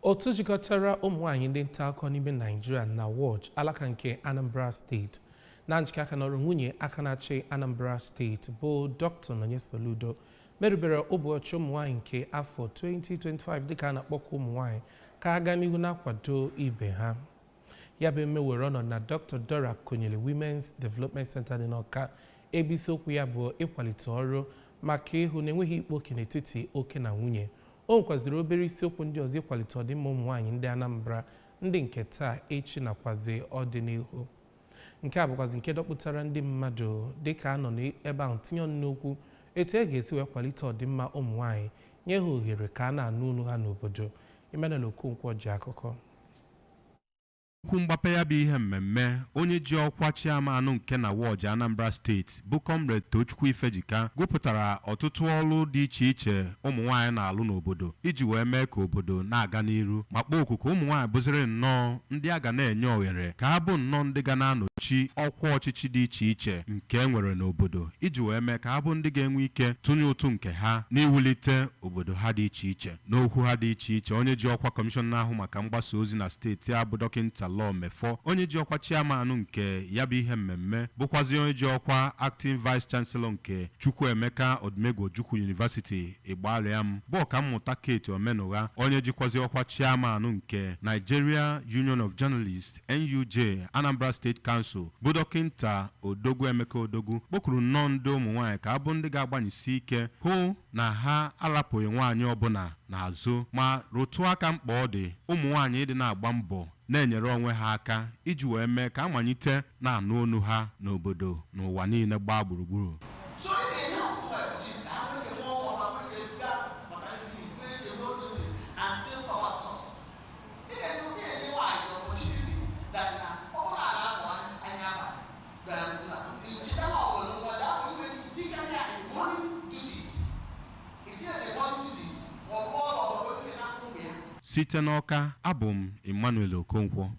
Otu jikọtara ụmụ nwaanyị ndị nta akụkọ n'ime Naịjirịa na WAJ alaka nke Anambra Steeti na njikọ aka n'ọrụ nwunye aka na-achị Anambra Steeti bụ Dr. Nonye Soludo merubere ụbọchị ụmụ nwaanyị nke afọ 2025, dịka a na-akpọkwa ụmụ nwaanyị ka ha gaa n'ihu na-akwado ibe ha. Ya bụ emume were ọnọdụ na Dr. Dora Akunyili Women's Development Center dị n'Ọka, ebe isiokwu ya bụ ịkwalite ọrụ maka ịhụ na enweghị ikpe oke n'etiti oke na nwunye. O nwekwaziri obere isiokwu ndị ọzọ ịkwalite ọdịmma ụmụ nwaanyị ndị Anambra, ndị nke taa, echi nakwazi ọdịnihu. Nke a bụkwazi nke dọpụtara ndị mmadụ dịka a nọ n'ebe ahụ tinye ọnụ n'okwu etu e ga-esi wee kwalite ọdịmma ụmụ nwaanyị, nye ha ohere ka a na-anụ olu ha n'obodo. Emmanuel Okonkwo ji akụkọ. Okwu mgbape ya bụ ihe mmemme, onye ji ọkwa chairman nke na WAJ Anambra Steeti bụ Comrade Tochukwu Ifejika gụpụtara ọtụtụ ọrụ dị iche iche ụmụ nwaanyị na-alụ n'obodo iji wee mee ka obodo na-aga n'iru, ma kpọọ oku ka ụmụ nwaanyị bụziri nnọọ ndị a ga na-enye ohere ka ha bụ nnọọ ndị ga na-anọchi ọkwa ọchịchị dị iche iche nke e nwere n'obodo, iji wee mee ka ha bụ ndị ga-enwe ike tụnye ụtụ nke ha n'iwulite obodo ha dị iche iche. N'okwu ha dị iche iche, onye ji ọkwa kọmishọna na-ahụ maka mgbasa ozi na steeti a bụ Dọkịnta Law Mefor, onye ji ọkwa chairman nke ya bụ ihe mmemme bụkwazi onye ji ọkwa acting vice chancellor nke Chukwuemeka Odumegwu Ojukwu University Igbariam bụ Ọkammụta Kate Omenugha, onye jikwazi ọkwa chairman nke Nigeria Union of Journalists, NUJ, Anambra State Council bụ Dọkịnta Odogwu Emeka Odogwu kpọkuru nnọọ ndị ụmụ nwaanyị ka abụ ndị ga-agbanyesi ike hụ na ha arapụghị nwaanyị ọbụla n'azụ, ma rụtụ aka mkpa ọ dị ụmụ nwaanyị ịdị na-agba mbọ na-enyere onwe ha aka iji wee mee ka amanyite na-anụ onu ha n'obodo n'ụwa niile gbaa gburugburu. So ị ga-enye akwụkwọ opportunity ha nwere ike nwee ọzọ, nwere ike gaa maternity leave, nwere ike nwee those and still cover costs. Ị ga-enye nwaanyị opportunity that na ọ bụrụ na na-amụ anya abalị na ncheta na ọ nwere nwa dị afọ ime, itinye ya in morning duties, itinye the morning duties, ma ọ bụ ọrụ ọzọ nwere ike na ụmụ ya. Site n'Ọka, abụ m Emmanuel Okonkwo.